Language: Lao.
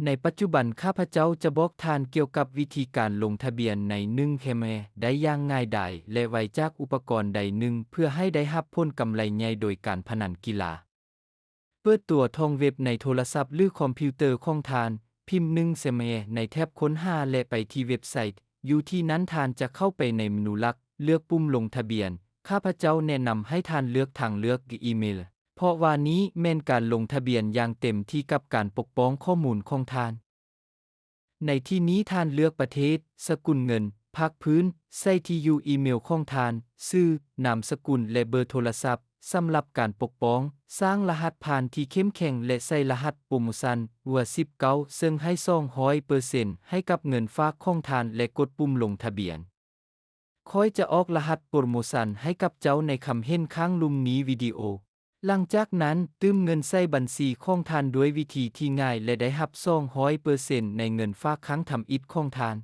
ໃນປັດຈຸບັນ ຂ້າພະເຈົ້າຈະບອກທ່ານກ່ຽວກັບວິທີການລົງທະບຽນໃນໜຶ່ງແຄມແຮໄດ້ຢ່າງງ່າຍດາຍ ແລະ ໄວຈາກອຸປະກອນໃດໜຶ່ງ ເພື່ອໃຫ້ໄດ້ຮັບຜົນກຳໄລໃຫຍ່ໂດຍການພະນັນກິລາ. ເປີດຕົວທອງເວັບໃນໂທລະສັບ ຫຼື ຄອມພິວເຕີຂອງທ່ານ, ພິມໜຶ່ງແຄມແຮໃນແຖບຄົ້ນຫາ ແລະ ໄປທີ່ເວັບໄຊ. ຢູ່ທີ່ນັ້ນທ່ານຈະເຂົ້າໄປໃນເມນູຫຼັກ, ເລືອກປຸ່ມລົງທະບຽນ. ຂ້າພະເຈົ້າແນະນຳໃຫ້ທ່ານເລືອກທາງເລືອກອີເມລ, ເພາະວ່ານີ້ແມ່ນການລົງທະບຽນຢ່າງເຕັມທີ່ກັບການປົກປ້ອງຂໍ້ມູນຂອງທ່ານ. ໃນທີ່ນີ້ທ່ານເລືອກປະເທດ, ສະກຸນເງິນ, ພາກພື້ນ, ໃສ່ທີ່ຢູ່ອີເມລຂອງທ່ານ, ຊື່, ນາມສະກຸນ ແລະ ເບີໂທລະສັບ. ສຳລັບການປົກປ້ອງ, ສ້າງລະຫັດຜ່ານທີ່ເຂັ້ມແຂງ ແລະ ໃສ່ລະຫັດໂປຣໂມຊັນ ຫົວສິບເກົ້າ ເຊິ່ງໃຫ້ສອງຮ້ອຍເປີເຊັນໃຫ້ກັບເງິນຝາກຂອງທ່ານ ແລະ ກົດປຸ່ມລົງທະບຽນ. ຂ້ອຍຈະອອກລະຫັດໂປຣໂມຊັນໃຫ້ກັບເຈົ້າໃນຄຳເຫັນຂ້າງລຸ່ມນີ້ວິດີໂອ. ຫຼັງຈາກນັ້ນ, ຕື່ມເງິນໃສ່ບັນຊີຂອງທ່ານດ້ວຍວິທີທີ່ງ່າຍ ແລະ ໄດ້ຮັບສອງຮ້ອຍເປີເຊັນໃນເງິນຝາກຄັ້ງທຳອິດຂອງທ່ານ.